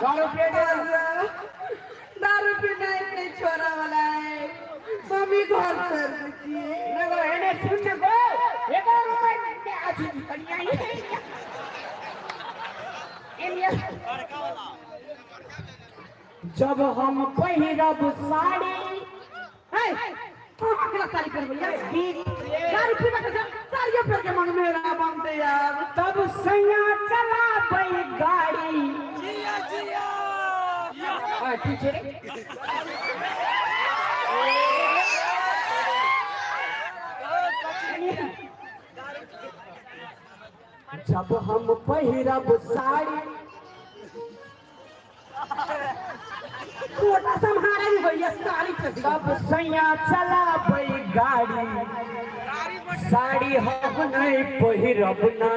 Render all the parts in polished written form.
दारू पिए दे। दारू पीना नहीं छोरा वाला है। मम्मी घर छोड़ दी। नहीं एने सुन गो एगो रुपए आज कनिया एने जब हम पहिरब साड़ी साड़ी करबै दारू पीबा के साड़ियो पहिर के मन मेरा बनते यार। तब सैया चलाबै गाड़ी। जिया जिया पीछे जब हम पहिरब साड़ी कोटा सम्हारे नहीं भैया साड़ी। तब सैया चलाबै गाड़ी साड़ी हम नहीं पहिरब ना।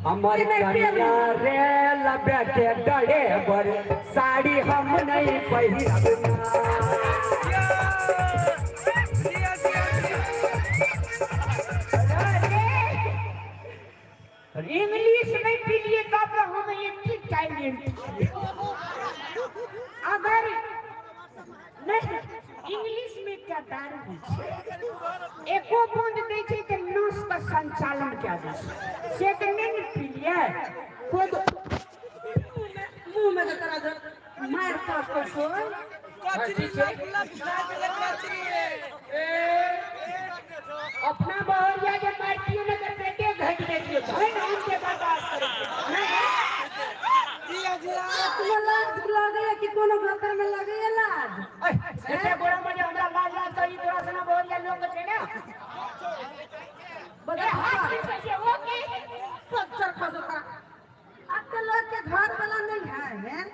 हमार कन्या रे लबे के डरे बर साड़ी हम नहीं पहिरब ना। इंग्लिश नहीं पी लिए तब हम एक टैलेंट। अगर नहीं इंग्लिश में क्या दारू छै एको बूंद दै छै तऽ नस का संचालन क्या दै छै से तऽ नहीं ने पी लिए। खुद मुंह में तोरा जो मार का को कचरी लग लग कचरी अपना बहरिया के मारतियो ने तऽ पेटे घट जाइए भाई हम के बर्दाश्त करै जिया जिया। अपना लाज लगैया कि कोनो घर में लगैया लाज? एते गोरा मजे हमरा लाज लाज त ई तोरा सना बहरिया लोग छै ना बदल हाथ पीछे छै ओके पच्चर खसोता। अब के लोग के घर वाला नहीं है हैं?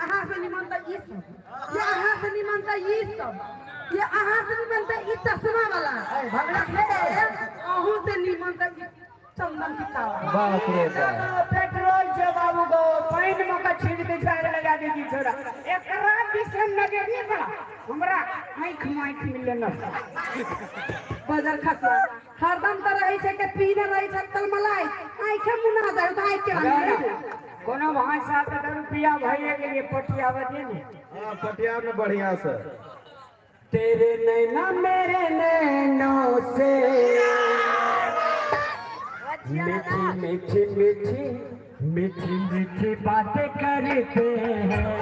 अहाँ से निमन त ई सब ये अहाँ से निमन त ई सब ये अहाँ से निमन त ई चश्मा वाला अहू से निमन त चंदन की तावा। बाप रे बाप पेट्रोल छे बाबू गो पानि में का छीन के झाड़ लगा दे दी छोरा एकरा दिसन नजर नहीं पड़ा हमरा आंख मांख मिले न। बजर खसला हरदम त रहै छै के पीने रहै छै तलमलाई आंखे मुना जाय त आंख के कोनो भाषा के दारू पिया भइए गेलिए पटियावा दे ने। हां पटिया में बढ़िया से तेरे नैना मेरे नैनों से मीठी मीठी मीठी मीठी मीठी बातें करते हैं।